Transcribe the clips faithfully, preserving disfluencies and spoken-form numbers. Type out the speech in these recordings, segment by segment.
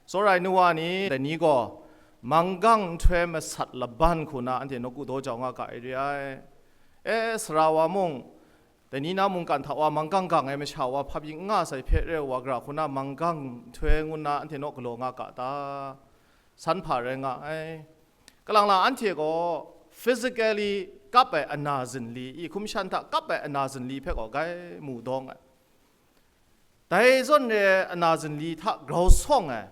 Tsawra ai nu wa ni, dai ni gaw manggang nhtoi masat laban hku na anhte nawku daw jau nga ga ai re ai. E, sara wa mung, dai ni na mungkan hta wa manggang gang ai masha wa hpa byin n nga sai hpe re wa, gara hku na manggang nhtoi ngu nna anhte naw galaw nga ga ta? San hpa rai nga ai. Kalang lang anhte gaw physically kap ai ana zinli, i hkum shan hta kap ai ana zinli hpe gaw grai mu dawng ai. Dai zawn re ai ana zinli hta grau sawng ai,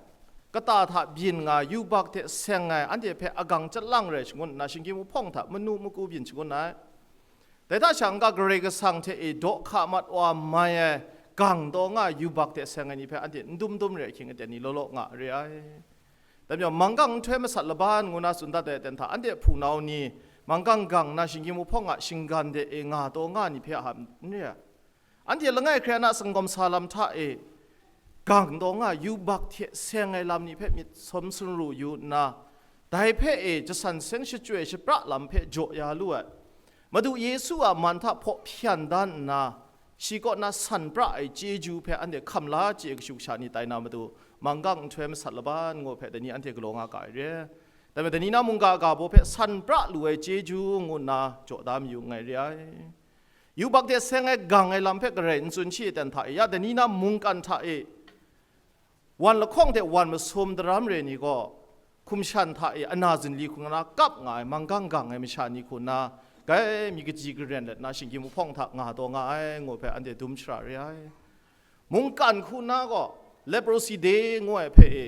kata hta byin nga, yubak hte seng ai, anhte hpe agang chyalang rai shangun nna, shinggyim wuhpawng hta manu maku byin shangun ai. Dai hta sha n-ga, Karai Kasang hte e daw hka mat wa mai ai, gang taw nga ai yubak hte seng ai ni hpe anhte n dum dum re ai hkying aten ni law law nga re ai. Dai majaw, manggang nhtoi masat laban ngu na tsun dat ai aten hta, anhte hpunau ni manggang gang nna, shinggyim wuhpawng a shinggan de e nga taw nga ai ni hpe a hap n re ai. Anhte langai hkrai na sanggawm sa lam hta e gang taw nga ai yubak hte seng ai lam ni hpe myit sawm sumru yu nna, dai hpe e jasan seng shachyoi shapra lam hpe jaw ya lu ai. Madu Yesu a man hta hpaw hpyan dan nna, shi kaw na san pra ai chyeju hpe anhte hkam la chye kashu kasha ni tai na matu, manggang nhtoi masat laban ngu hpe dai ni anhte galaw nga ga ai re. Dai majaw, dai ni na mungga ga baw hpe san pra lu ai chyeju ngu nna jaw da mayu nngai re ai. Yubak hte seng ai gang ai lam hpe garai n tsun shi ai ten hta e, ya dai ni na mungkan hta e wan lahkawng hte wan masum daram re ni gaw, hkum shan hta e ana zinli hku na kap nga ai manggang gang ai masha ni hku na, grai myit kaji karen let na shinggyim wuhpawng hta nga taw nga ai ngu hpe anhte dum shara re ai. Mungkan hku na gaw Leprosy Day ngu ai hpe e,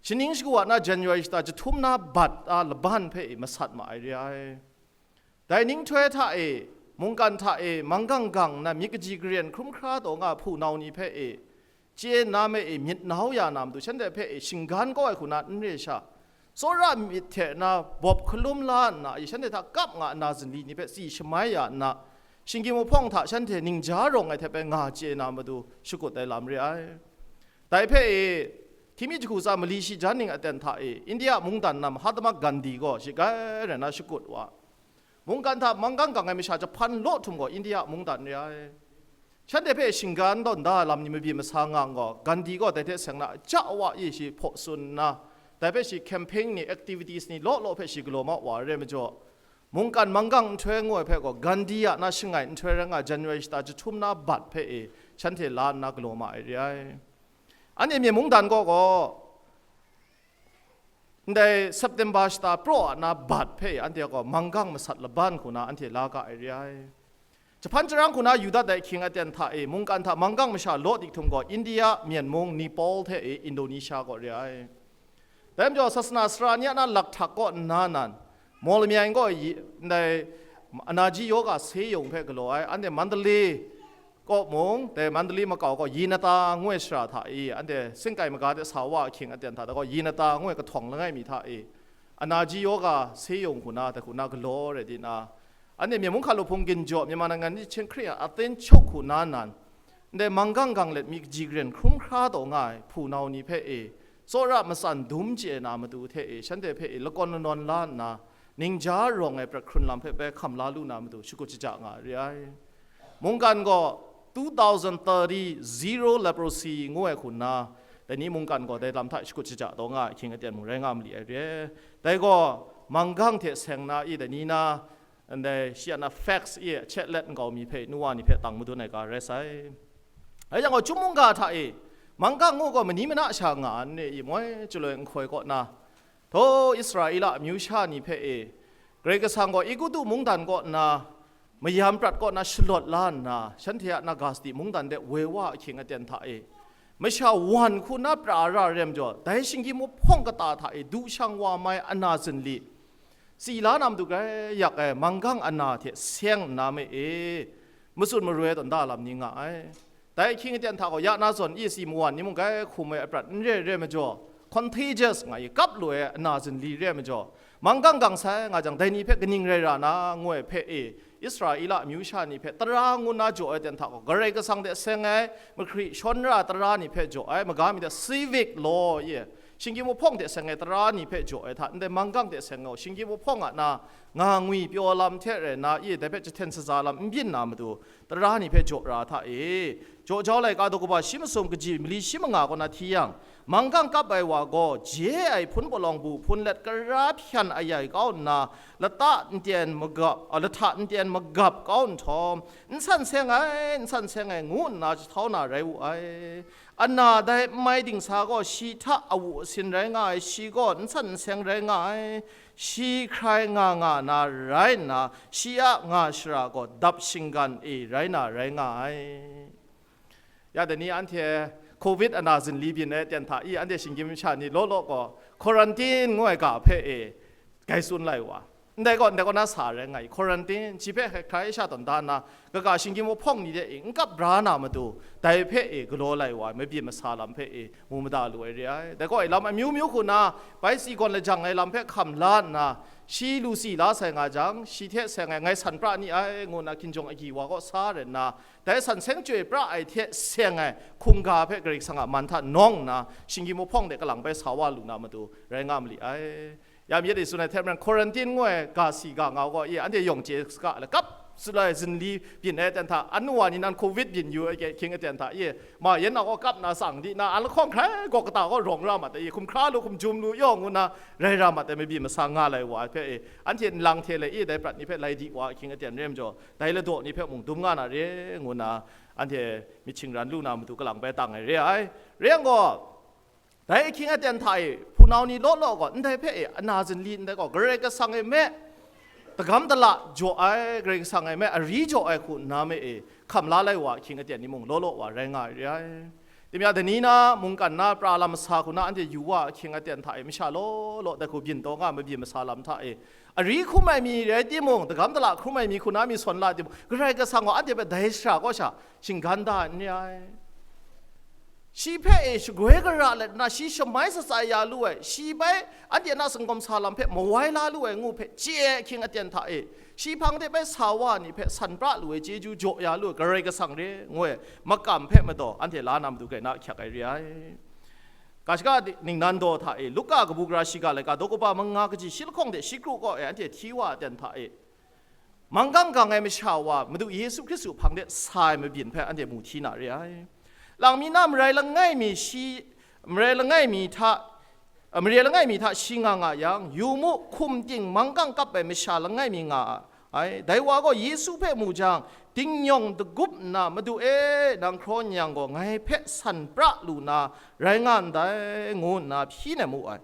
shaning shagu wa na January shata jahtum na bat a laban hpe e masat ma ai re ai. Dai ninghtoi hta e, mungkan hta e, manggang gang nna myit kaji karen hkrum hkra taw nga ai hpunau ni hpe e, chye na me e myit nau ya na matu, shanhte hpe e shinggan kau ai hku na n re sha, tsawra myit hte na bawp hkalum la nna, shanhte hta kap nga ai ana zinli ni hpe tsi shamai ya nna, shinggyim wuhpawng hta shanhte ningja rawng ai hte bai nga chye na matu shakut ai lam re ai. Dai hpe e, hti mi jahku tsa mali shi jan ning aten hta e, India mungdan na Mahatma Gandhi gaw shi grai rai na shakut wa. Mungkan hta manggang gang ai masha jahpan law htum gaw India mungdan re ai. Shanhte hpe shinggan tawn da ai lam ni mabyi masa nga gaw, Gandhi gaw dai hte seng na ja wa e shi hpaw tsun nna, dai hpe shi campaign ni, activities ni law law hpe shi galaw ma wa ai re majaw, mungkan manggang nhtoi ngu ai hpe gaw, Gandhi a na shangai nhtoi rai nga ai January shata jahtum na bat hpe e shanhte la nna galaw ma ai re ai. Anhte Myen mungdan gaw gaw, ndai September shata praw a na bat hpe anhte gaw manggang masat laban hku na anhte la ga ai re ai. Jahpan jarang hku na yu dat ai ahkying aten hta e, mungkan hta manggang masha law dik htum gaw, India, Myen mung, Nepal hte e Indonesia gaw re ai. Dai majaw, sasana sara ni a na lakhtak kaw nna nan, Mawlamyang gaw yi, ndai Anaji Yoga Seyong hpe galaw ai, anhte Mandalay kaw mung, dai Mandalay makau gaw Yinata ngu ai shara hta e, anhte singkai maga de sa wa ahkying aten hta, dai gaw Yinata ngu ai kahtawng langai mi hta e, Anaji Yoga Seyong hku na, dai hku na galaw rai di na, anhte Myen mung hkalu hpung ginjaw, Myanmar nangan ni chyeng Hkristu a aten chuk hku na nan, ndai manggang gang let myit kaji karen hkrum hkra taw nga ai hpunau ni hpe e, tsawra matsan dum chye na matu hte e, shanhte hpe e lakawn lanawn la nna, ningja rawng ai prat hkrun lam hpe bai hkam la lu na matu shakut shaja nga re ai. Mungkan gaw two thousand thirty zero leprosy ngu ai hku nna, dai ni mungkan gaw dai lam hta shakut shaja taw nga ai ahkying aten mung rai nga mali ai re. Dai gaw manggang hte seng na i, dai ni na, ndai shi a na facts i, check let nkau mi hpe nu wa ni hpe tang madun ai ga rai sai. Rai yang gaw, chyum mungga hta e manggang ngu gaw mani mana sha nga n re i, moi chyaloi nhkoi kaw na, htaw Israela amyu sha ni hpe e, Karai Kasang gaw Egutu mungdan kaw nna, mayam prat kaw na shalawt la nna, shanhte a na ga sadi mungdan de woi wa ahkying aten hta e, masha wan hku na pra ra ai majaw, dai shinggyim wuhpawng kata hta e du shang wa mai ana zinli, tsi la na matu grai yak ai manggang ana hte seng nna me e, matsun maroi tawn da lam ni nga ai. Dai ahkying aten hta gaw, ya na zawn isi mawan ni mung grai hkum ai aprat n re re majaw, contagious nga i, kap lu ai ana zinli re majaw, manggang gang sai nga jang, dai ni hpe kaning rai ra na, ngu ai hpe e, Israela amyu sha ni hpe tara ngu na jaw ai ten hta gaw, Karai Kasang hte seng ai, mahkri shawn ra tara ni hpe jaw ai, maga mi hte civic law i, shinggyim wuhpawng hte seng ai tara ni hpe jaw ai hta, ndai manggang hte seng ai shinggyim wuhpawng a na nga ngwi pyaw lam hte rai na i, dai hpe jahten shaza lam n byin na matu, tara ni hpe jaw ra hta e, Jaw jau laika daw kaba shi masum kaji mali shi manga kaw na hti yang, manggang kap ai wa gaw je ai hpun palawng bu hpun let kara hpyan ayai kau nna, lata nten magap, a, lahta nten magap kau nhtawm, n san seng ai, n san seng ai, ngu nna jahtau na rai wu ai. Ana dai n mai dingsa gaw shi hta awu asin rai nga ai, shi gaw n san n seng rai nga ai, shi hkrai nga nga na rai nna, shi a nga shara gaw dap shinggan e rai na rai nga ai. Ya dai ni anhte covid ana zinli byin ai aten hta i anhte shinggyim masha ni law law gaw quarantine ngu ai ga hpe e gai tsun lai wa. Ndai gaw, ndai gaw na sa rai nga i, quarantine, shi hpe hkrai sha tawn da nna, kaga shinggyim hpawng ni de e n kap bra na matu, dai hpe e galaw lai wa ai, mabyin masa lam hpe e mu mada lu ai re ai. Dai gaw e lam amyu myu hku na, bai si gawn lajang ai lam hpe hkam la nna, shi lu si la sai nga jang, shi hte seng ai ngai san pra ni ai, ngu nna hkinjawng agyi wa kaw sa rai nna, dai san seng chyoi pra ai hte seng ai hkungga hpe Karai Kasang a man hta nawng nna, shinggyim hpawng de kalang bai sa wa lu na matu, rai nga ma li ai. Ya myit e tsun ai hte maren, quarantine ngu ai ga si ga ngau gaw, i anhte yawng chye saga, lakap tsun ai zinli byin ai aten hta, anu wa ni nan covid byin yu ai hkying aten hta, i ma yan na gaw kap na tsang di na, an lahkawng hkrai gaw kata gaw rawng ra mat ai, i hkum hkra lu, hkum jum lu, yaw ngu na rai ra mat ai, mabyin masa nga lai wa ai hpe, i anhte nlang hte le, i dai prat ni hpe lai di wa ai hkying aten re majaw, dai ladaw ni hpe mung dum nga na re, ngu na anhte myit shingran lu na matu kalang bai tang ai re ai. Re yang gaw, dai ahkying aten hta e, hpunau ni law law gaw, ndai hpe e, ana zinli ndai gaw, Karai Kasang e me, dagam dala jaw ai, Karai Kasang e me, ari jaw ai hku nna me e, hkam la lai wa ahkying aten ni mung, law law wa rai nga ai re ai. Tim ya, dai ni na, mungkan na, pra lam masa hku na, anhte yu wa ahkying aten hta e, masha law law dai hku byin taw nga, mabyin masa lam hta e, ari hkrum ai mi rai timung, dagam dala hkrum ai mi hku na mi sawn la timung, Karai Kasang gaw anhte hpe dai shara kaw sha shinggan da n re ai. Shi hpe e shagoi gara let nna, shi shamai shatsai ya lu ai, shi bai anhte na singkawm sa lam hpe mawai la lu ai ngu hpe chye ai ahkying aten hta e, shi hpang de bai sa wa ni hpe san pra lu ai chyeju jaw ya lu ai Karai Kasang re, ngu ai makam hpe madaw anhte la na matu gai na ahkyak ai re ai. Ga shaga di-, ningnan daw hta e, Luka kabu gara shiga laika daw kaba manga kaji shi lahkawng de shi kru kaw e anhte hti wa aten hta e, manggang gang ai masha wa Madu Yesu Hkristu hpang de sa ai mabyin hpe anhte mu hti na re ai. Lang mi na marai langai mi shi, marai langai mi hta, mare langai mi hta shi nga nga yang, yu mu, hkum ting manggang kap ai masha langai mi nga ai. Dai wa gaw Yesu hpe mu jang, dingyawng dagup nna, "Madu e, nang hkraw n yang gaw, ngai hpe san pra lu na rai nga ndai," ngu nna hpyi nem mu ai.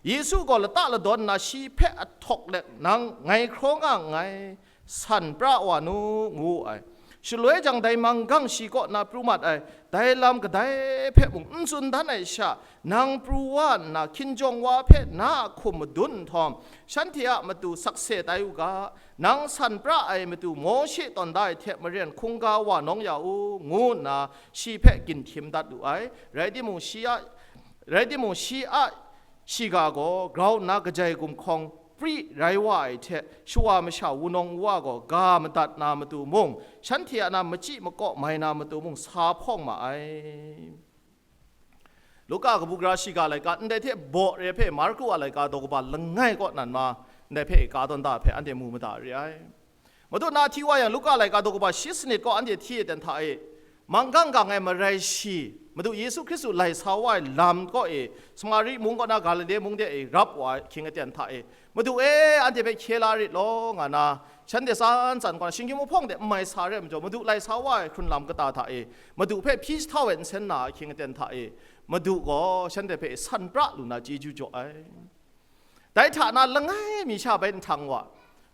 Yesu gaw lata ladawn nna shi hpe ahtawk let, "Nang ngai hkraw nga nngai, san pra wa nu," ngu wu ai. Shaloi jang dai manggang shi kaw na pru mat ai, dai lam kadai hpe mung n tsun dan ai sha, nang pru wa nna, hkinjawng wa hpe na a hkum madun nhtawm, shanhte a matu sakse tai u ga, nang san pra ai matu Mawshe tawn da ai hte maren hkungga wa nawng ya u, ngu nna shi hpe ginhtim dat wu ai. Rai timung, shi a, rai timung, shi a shiga gaw grau nna kajai gumhkawng pri rai wa ai hte, shawa masha wunawng wa gaw ga madat na matu mung, shanhte a na machyi makaw mai na matu mung sa hpawng ma ai. Luka kabu gara shiga laika ndai hte baw re hpe Marku a laika daw kaba langai kaw nan ma, ndai hpe ka tawn da hpe anhte mu mada re ai. Madu na hti wa yang, Luka laika daw kaba shi sanit kaw anhte hti e ten hta e, manggang gang ai marai shi, Madu Yesu Hkristu lai sa wa ai lam kaw e, Samari mung kaw na Galile mung de e rap wa ai hkying aten hta e, "Madu e, anhte hpe hkye la rit law," nga na, shanhte tsan tsan kaw na, shinggyim hpawng de n mai sa re ai majaw, Madu lai sa wa ai hkrun lam kata hta e, Madu hpe hpyi jahtau ai nsen na ahkying aten hta e, Madu gaw shanhte hpe san pra lu na chyeju jaw ai. Dai hta na langai mi sha bai nhtang wa,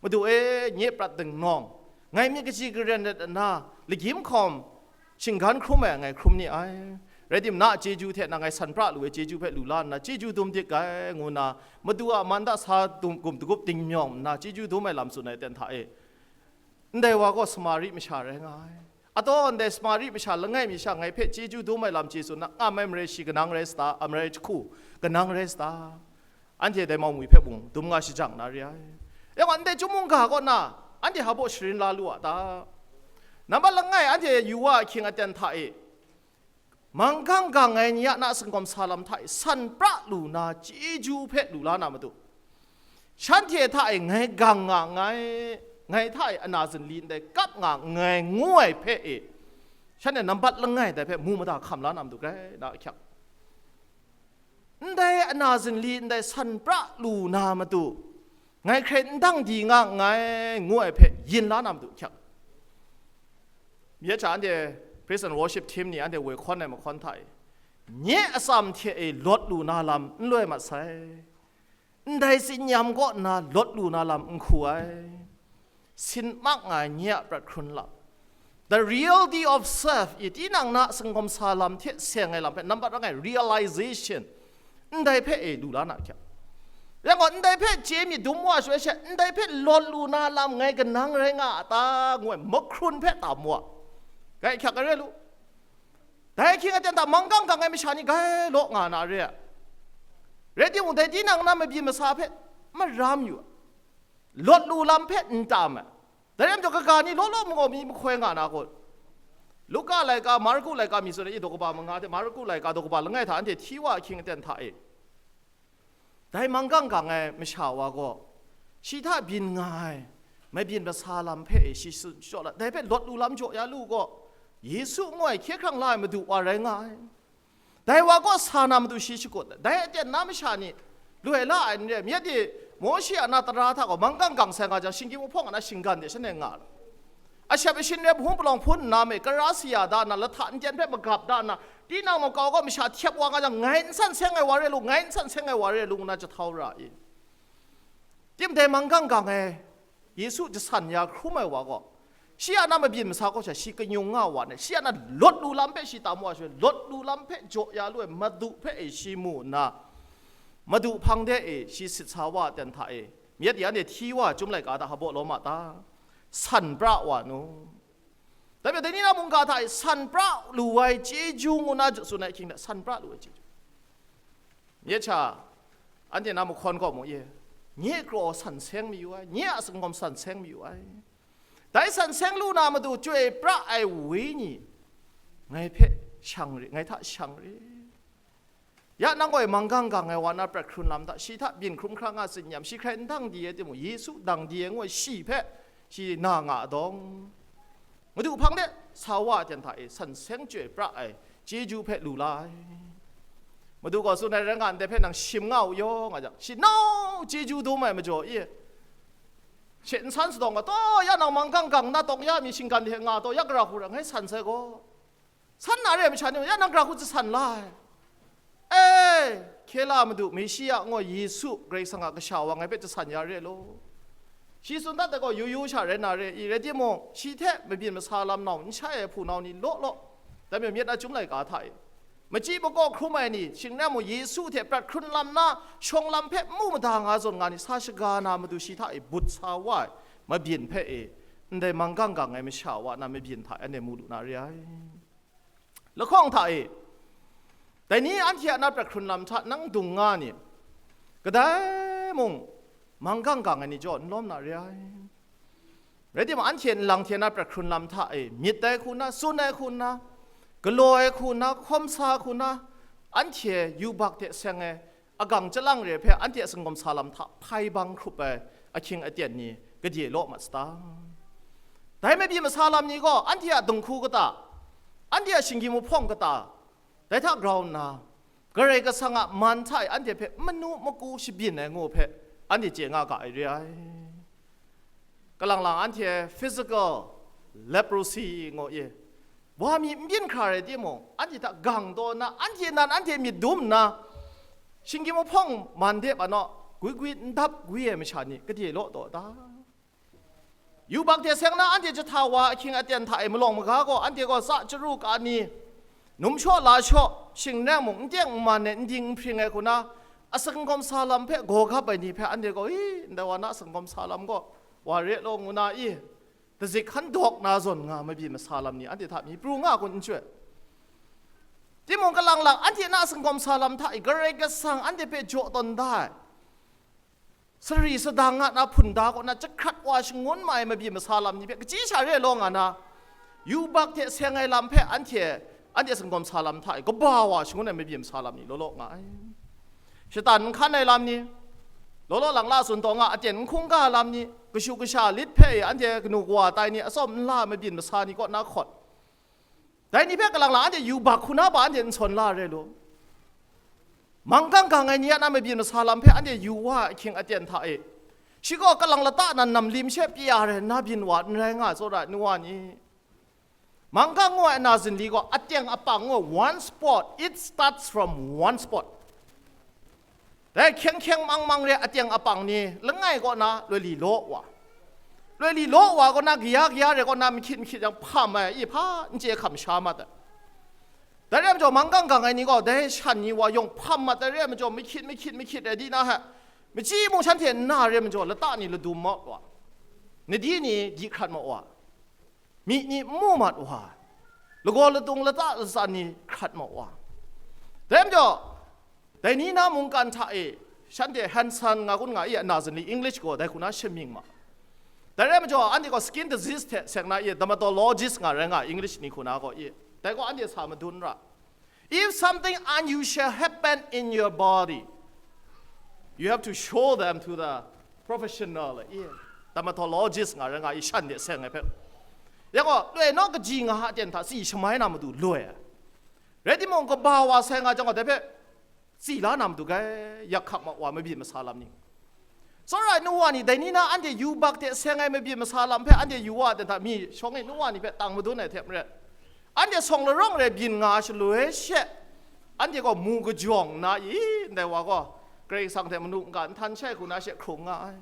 "Madu e, nye prat dingnawng, ngai myit kaji karen ret nna, lagyim hkawm shinggan hkrum ai ngai hkrum ni ai. Rai timung, na a chyeju hte na ngai san pra lu ai chyeju hpe lu la nna, chyeju dum dik ai," ngu nna, Madu a man da sa dum, gum dagup dingmyawng nna, chyeju dum ai lam tsun ai aten hta e, ndai wa gaw Samari masha rai nga ai. Ataw ndai Samari masha langai mi sha ngai hpe chyeju dum ai lam chye tsun na, ngam ai marai shi kanang rai sa ta, a marai jahku kanang rai sa ta? Anhte dai mau mwi hpe mung dum nga shajang na re ai. Yang gaw, ndai chyum mungga kaw na, anhte hpa baw sharin la lu a ta? Nambat langai, anhte yu wa ahkying aten hta e, manggang gang ai ni a na singkawm sa lam hta e, san pra lu na chyeju hpe lu la na matu, shanhte hta e ngai gang nga nngai, ngai hta e ana zinli ndai kap nga nngai, ngu ai hpe e, Shanhte nambat langai dai hpe mu mada hkam la na matu grai na ahkyak. Ndai ana zinli ndai san pra lu na matu, ngai hkrai n dang di nga nngai, ngu ai hpe yin la na matu ahkyak. Ya cha anhte praise and worship team ni anhte woi hkawn ai mahkawn hta e, nye atsam hte e lawt lu na lam n loi mat sai. Ndai tsinyam kaw nna lawt lu na lam n hku ai. Sin mak nga ai nye a prat hkrun lam, the reality of self i tinang na singawm sa lam hte seng ai lam hpe nambat rang ai realization, ndai hpe e lu la na hkyak. Yang gaw, ndai hpe chye myit dum wa shaloi she, ndai hpe lawt lu na lam ngai kanang rai nga a ta, ngu ai mahkrun hpe tam wa. Gai hkyak ai re lu. Dai ahkying aten hta manggang gang ai masha ni gai law nga na re ai. Rai timung, dai tinang na mabyin masa hpe maram yu ai. Lawt lu lam hpe n tam ai. Dai rai majaw, kaga ni law law mangaw mi mahkoi nga na kun? Luka laika, Marku laika mi tsun ai, i daw kaba manga hte Marku laika daw kaba langai hta anhte hti wa ahkying aten hta e, dai manggang gang ai masha wa gaw, shi hta byin nga ai mabyin masa lam hpe e shi tsun shachyaw la, dai hpe lawt lu lam jaw ya lu gaw, Yesu ngu ai hkye hkrang la ai Madu wa rai nga ai. Dai wa kaw sa na matu shi shakut ai. Dai aten na masha ni loi la ai n re ai. Myit e, Mawshe a na tara hta gaw manggang gang sai nga jang, shinggyim mahpawng a na shinggan de shanhte nga ai. Ashep ashin rep hpung palawng hpun nna me, kara saya da nna, lahta n ten hpe magap da nna, tinang makau gaw masha htyep wa nga jang, ngai n san seng ai wa re lu, ngai n san seng ai wa re lu, ngu na jahtau ra i. Tim dai manggang gang ai Yesu jasan ya hkrum ai wa gaw, shi a na mabyin masa kaw sha shi kanyung nga wa nna, shi a na lawt lu lam hpe shi tam wa shaloi, lawt lu lam hpe jaw ya lu ai Madu hpe e shi mu nna, Madu hpang de e shi sit sa wa ai ten hta e, myit ya anhte hti wa ai Chyum laika hta hpaw lawm a ta? San pra wa nu. Dai majaw, dai ni na mungga hta e san pra lu ai chyeju ngu na tsun ai ahkying hta, san pra lu ai chyeju. Nye cha, anhte na mahkawn gaw mu ye, nye kraw san seng mayu ai, nye a singawm san seng mayu ai. Dai san seng lu na matu chyoi pra ai Wenyi ngai hpe shang rit, ngai hta shang rit. Ya nang gaw manggang gang ai wa na prat hkrun lam hta, shi hta byin hkrum hkra nga tsin nyam, shi hkrai n dang di ai timung, Yesu dang di ai ngu ai shi hpe shi na nga dawng, Madu hpang de sa wa ai ten hta e san seng chyoi pra ai chyeju hpe lu la ai. Madu gaw tsun ai rai nga ndai hpe nang shim nga u yaw nga jang, shi nau chyeju dum ai majaw i, she nsan sadawng ga, taw ya nang manggang gang na tawng ya mi shinggan hte nga taw ya gara hku ra ngai san sai gaw, san na re ai masha ni, ya nang gara hku jasan la ai. E, hkye la Madu, Meshiya ngu ai Yesu Karai Kasang a Kasha wa ngai hpe jasan ya re law. Shi tsun dat ai gaw yu yu sha rai na re i, rai timung, shi hte mabyin masa lam nau n shai ai hpunau ni law law, dai majaw myit a Chyum laika hta e, machyi makaw hkrum ai ni, shing rai mung Yesu hte prat hkrun lam na, shawng lam hpe n mu mada nga zawn nga ni, sa shaga na matu shi hta e but sa wa ai mabyin hpe e, ndai manggang gang ai masha wa na mabyin hta e anhte mu lu na re ai. Lahkawng hta e, dai ni anhte a na prat hkrun lam hta nang dung nga ni, kadai mung manggang gang ai ni jaw n lawm na re ai. Rai timung, anhte nlang hte na prat hkrun lam hta e myit ai hku nna, tsun ai hku nna, galaw ai hku nna, hkawm sa hku nna, anhte yubak hte seng ai agang chyalang re hpe anhte a singawm sa lam hta hpai bang hkrup ai ahkying aten ni gade law mat sata? Dai mabyin masa lam ni gaw anhte a dinghku kata, anhte a shinggyim mahpawng kata, dai hta grau nna, Karai Kasang a man hta e anhte hpe manu maku shabyin ai ngu hpe anhte chye nga ga ai re ai. Kalang lang anhte physical leprosy ngu i, wa mi n byin hkra rai timung, anhte hta gang taw nna, anhte nan anhte myit dum nna, shinggyim mahpawng man de ba naw, gwi gwi n dap gwi ai masha ni gade law taw ta? Yubak hte seng na anhte jahta wa ahkying aten hta e malawng maga gaw, anhte gaw tsa chyaru ka ni, num shaw la shaw, shing n rai mung, n teng n man ai, n ding n hpring ai hku na, a singawm sa lam hpe gaw gap ai ni hpe anhte gaw, i, ndai wa na a singawm sa lam gaw wa re law ngu na i, dazik hkan dawk na zawn nga mabyin masa lam ni anhte hta mi pru nga kun n chyoi. Timung kalang lang anhte na a singawm sa lam hta i Karai Kasang anhte hpe jaw tawn da ai, sari sadang a na hpun da kaw na jahkrat wa shangun ma ai mabyin masa lam ni hpe kachyi sha re law nga na, yubak hte seng ai lam hpe anhte, anhte singawm sa lam hta e kaba wa shangun ai mabyin masa lam ni law law nga ai. Shatan n hkan ai lam ni, law law lang la tsun taw nga, aten n hkungga lam ni, kashu kasha lit hpe e anhte kanu kawa tai ni, atsawm n la ai mabyin masa ni kaw na hkawt, Dai ni hpe kalang lang anhte yubak hku na ba anhte n sawn la re lu. Manggang gang ai ni a na mabyin masa lam hpe anhte yu wa ai ahkying aten hta e, shi gaw kalang lata nan nam lim she pyi ya rai nna byin wa n rai nga ai, tsawra ai nu wa ni. Manggang ngu ai ana zinli gaw ateng apang ngu ai, one spot, it starts from one spot. Dai hkyeng hkyeng mang mang re ateng apang ni langai kaw na loi li law wa, loi li law wa kaw na, kaya kaya re kaw na, mahkyit mahkyit yang hpam ai, i hpa n chye hkam sha mat ai. Dai re ai majaw, manggang gang ai ni gaw dai shan ni wa yawng hpam mat ai re ai majaw, mahkyit mahkyit mahkyit ai di na hte, machyi mung shanhte nna re ai majaw, lata ni ladum mat wa, nadi ni di hkrat mat wa, myi ni n mu mat wa, lagaw ladung lata latsan ni hkrat mat wa. Dai majaw, dai ni na mungkan hta e, shanhte Hansen nga kun nga i, ana zinli English gaw dai hku na shamying ma. Dai re ai majaw, anhte gaw skin disease hte seng na i, dermatologist nga rai nga, English ni hku na gaw i, dai gaw anhte sa madun ra. If something unusual happen in your body, you have to show them to the professional, i, dermatologist nga rai nga i, shan de seng ai hpe. Yang gaw, loi naw kaji nga a ten hta tsi shamai na matu loi ai. Rai timung, kaba wa sai nga jang gaw, dai hpe tsi la na matu gai, yak hkak ma wa mabyin masa lam ni. Tsawra ai nu wa ni, dai ni na anhte yubak hte seng ai mabyin masa lam hpe anhte yu wa ai ten hta, mi shawng e nu wa ni hpe tang madun ai hte maren, anhte sawng larawng re byin nga ai shaloi she, anhte gaw mu kajawng nna i, ndai wa gaw Karai Kasang hte manu n-ga n htan shai hku na she hkrung nga ai.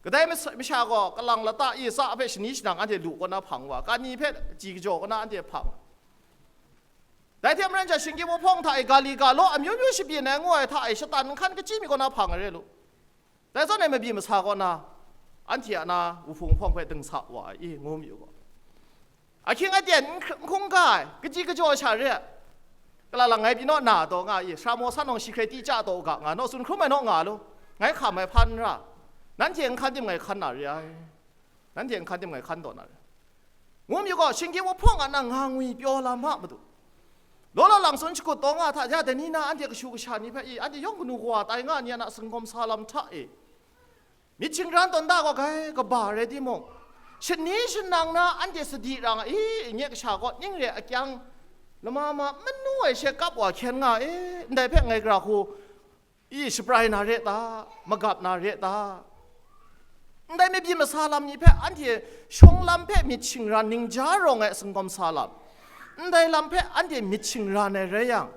Kadai mas-, masha gaw kalang lata i tsa hpe shani shanang anhte lu kaw na hpang wa, kani hpe chyi kajaw kaw na anhte hpang. Dai hte maren sha, shinggyim wuhpawng hta e ga li ga law amyu myu shabyin ai ngu ai hta e shatan nhkan kachyi mi kaw na hpang ai re lu. Dai zawn e mabyi masa kaw na, anhte a na wuhpung hpawng hpe dingsa wa ai i, ngu mi u gaw, ahkying aten n hkr-, n hkungga ai, kaji kajaw sha re ai. Kala lang ngai pyi naw na taw nga i, sara maw san awng shi hkrai ti chya taw u ga nga, naw tsun hkrum ai naw nga lu, ngai hkam ai hpan n ra, nanhte nhkan tim ngai hkan na re ai. Nanhte nhkan tim ngai hkan taw na re. Ngu mi gaw, shinggyim wuhpawng a na nga ngwi pyaw lam a matu, law law lang tsun shakut taw nga hta ja, dai ni na anhte kashu kasha ni hpe i, anhte yawng kanu kawa tai nga ni a na singawm sa lam hta e, myit shingran tawn da gaw gai kaba rai timung, shani shanang na anhte sadi ra nga i, nye kasha gaw ning re akyang lama ma manu ai she kap wa hkyen nga e, ndai hpe ngai gara hku i, shabrai na re ta, magap na re ta? Ndai mabyi masa lam ni hpe anhte shawng lam hpe myit shingran ningja rawng ai singkawm sa lam, ndai lam hpe anhte myit shingran ai rai yang,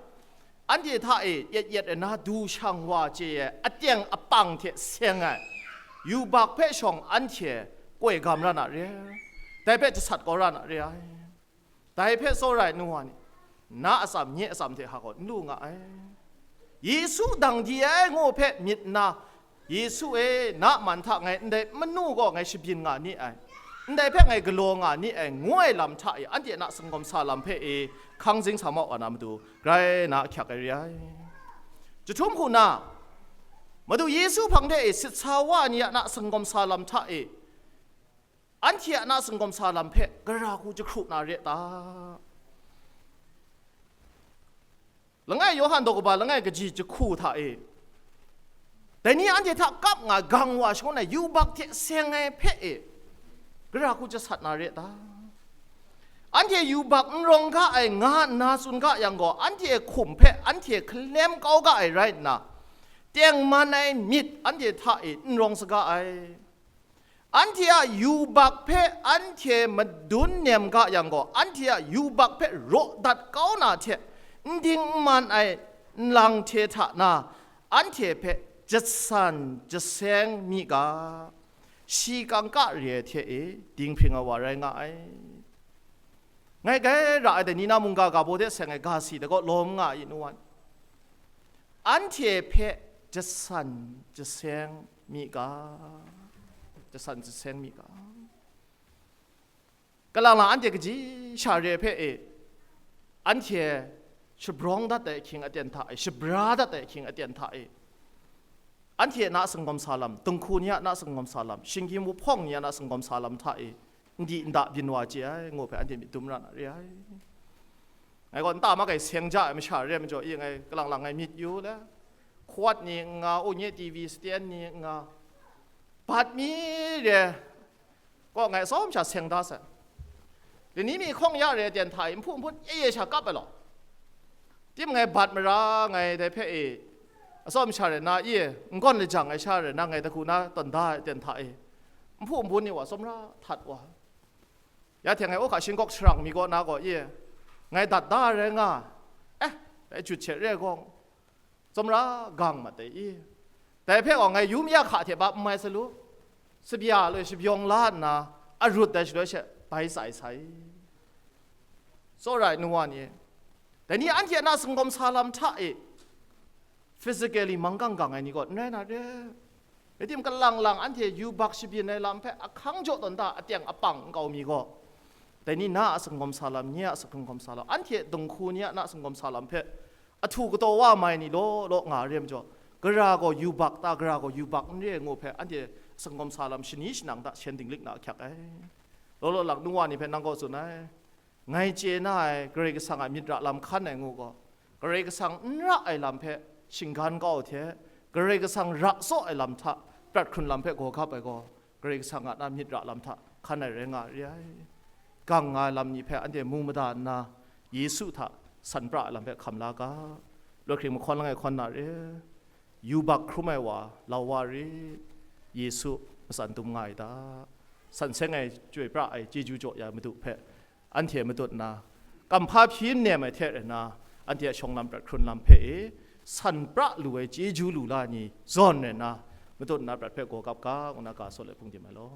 anhte hta e yet yet ai na du shang wa chye ai aten apang hte seng ai yubak hpe shawng anhte koi gam ra na re ai, dai hpe jasat kau ra na re ai. Dai hpe tsawra ai nu wa ni, na atsam nye atsam hte hka gaw n lu nga ai. Yesu dang di ai ngu hpe myit nna, Yesu e, na man hta ngai ndai manu gaw ngai shabyin nga ni ai, ndai hpe ngai galaw nga ni ai, ngu ai lam hta e, anhte na singkawm sa lam hpe e hkang zing sa mau wa na matu, grai na ahkyak ai re ai. Jahtum hku na, Madu Yesu hpang de e sit sa wa ni a na singkawm sa lam hta e, anhte a na singkawm sa lam hpe gara hku jahkru na re ta? Langai Yawhan daw kaba langai kaji jahku hta e, dai ni anhte hta kap nga gang wa shangun ai yubak hte seng ai hpe e, gara hku jasat na re ta? Anhte yubak n rawng ga ai nga nna tsun ga yang gaw, anhte hkum hpe anhte hkalem kau ga ai rai nna, tengman ai myit anhte hta e n rawng saga ai. Anhte a yubak hpe anhte madun nem ga yang gaw, anhte a yubak hpe raw dat kau na hte n ding n man ai nlang hte hta na, anhte hpe jasan jaseng mi ga, shi kangka re ai hte e dinghpring ai wa rai nga ai. Ngai grai ra ai dai ni na mungga ga baw de seng ai ga si dai gaw lawm nga ai nu wan, anhte hpe jasan jaseng mi ga, jasan jaseng mi ga. Kalang lang anhte kaji sha re hpe e, anhte shabrawng dat ai ahkying aten hta e, shabra dat ai ahkying aten hta e, anhte na singkawm sa lam, dinghku ni a na singkawm sa lam, shinggyim wuhpawng ni a na singkawm sa lam hta e, n di n da byin wa chye ai, ngu hpe anhte myit dum ra na re ai. Ngai gaw nta makai seng ja ai masha re ai majaw, i ngai kalang lang ngai myit yu le, hkawat ni n nga, u nye T V stand ni n nga, bat mi re, kaw ngai atsawm sha seng da sai. Dai ni mi hkawng ya re ai aten hta e, nhpu nhpun e e sha kap ai law. Tim ngai bat mara ngai dai hpe e, atsawm sha rai na, i e, n gawn lajang ai sha rai na, ngai dagu na tawn da ai aten hta e, nhpu nhpun ni wa tsawmra htat wa. Ya hte ngai o hka shingkawk sharang mi kaw na gaw, i e, ngai dat da ai rai nga, eh, dai jut hte re ai gaw, tsawmra gang mat ai i. Dai hpe gaw ngai yum ya hka hte bap n mai salu, sabya loi shabyawn la nna, arut dai shaloi she bai tsai sai. Tsawra ai nu wa ni, dai ni anhte a na singkawm sa lam hta e, physically mang gang gang ai ni gaw n rai na re. Rai tim, kalang lang anhte yubak shabyin ai lam hpe ahkang jaw tawn da, aten apang n kau mi gaw, dai ni na a singkawm sa lam, nye a singkawm sa lam, anhte dinghku ni a na singkawm sa lam hpe ahtu kataw wa mai ni law law nga re majaw, gara gaw yubak ta, gara gaw yubak n re ngu hpe anhte singkawm sa lam shani shanang hta shen dinglik na ahkyak ai. Law law lang nu wa ni hpe nang gaw tsun ai, ngai chye na ai Karai Kasang a myit ra lam hkan ai ngu gaw, Karai Kasang n ra ai lam hpe shinggan kau hte, Karai Kasang ra tsaw ai lam hta prat hkrun lam hpe gaw gap ai gaw, Karai Kasang a na myit ra lam hta hkan ai rai nga re ai. Gang nga ai lam ni hpe anhte mu mada nna, Yesu hta san pra ai lam hpe hkam la ga. Lawt hkring mahkawn langai hkawn na re, yubak hkrum ai wa lau wa rit, Yesu matsan dum nga ai ta, san seng ai chyoi pra ai chyeju jaw ya ai Madu hpe anhte matut nna, kamhpa hpyi n nem ai hte rai nna, anhte a shawng lam prat hkrun lam hpe e, san pra lu ai chyeju lu la ni zawn rai nna, matut nna prat hpe gaw gap ga, ngu na ga saw let hpung dim ai law.